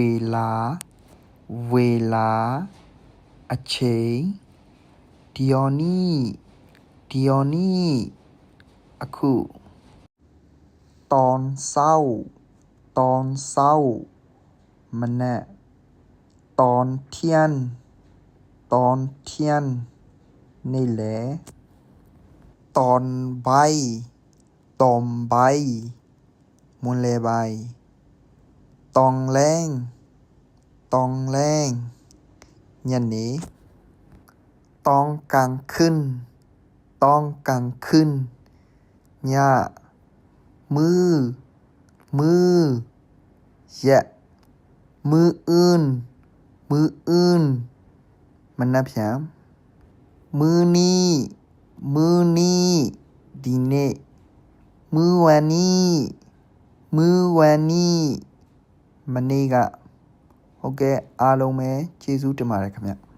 ເວລາ ເວລາ ອາເຊງ ດຽວນີ້ ດຽວນີ້ ອາຄຸ ຕອນເຊົ້າ ຕອນເຊົ້າ ມະນະ ຕອນທ່ຽງ ຕອນທ່ຽງ ນີ້ແຫຼະ ຕອນບ່າຍ ຕອນບ່າຍ ມື້ແລງບ່າຍ ຕອນແລງ ຕອນແລງ ຍາມນີ້ ຕອນກາງຄືນ ຕອນກາງຄືນ ຍາມ ມື້ ມື້ ຍະ ມື້ອື່ນ ມື້ອື່ນ ມັນນັບຫຍັງ? ມື້ນີ້ ມື້ນີ້ ດຽວນີ້ ມື້ວານນີ້ ມື້ວານນີ້ ມະເນກະ ໂອເຄ ອາລົງແມ່ ເຈຊູ ເຕັມມາເລີຍຄັບ.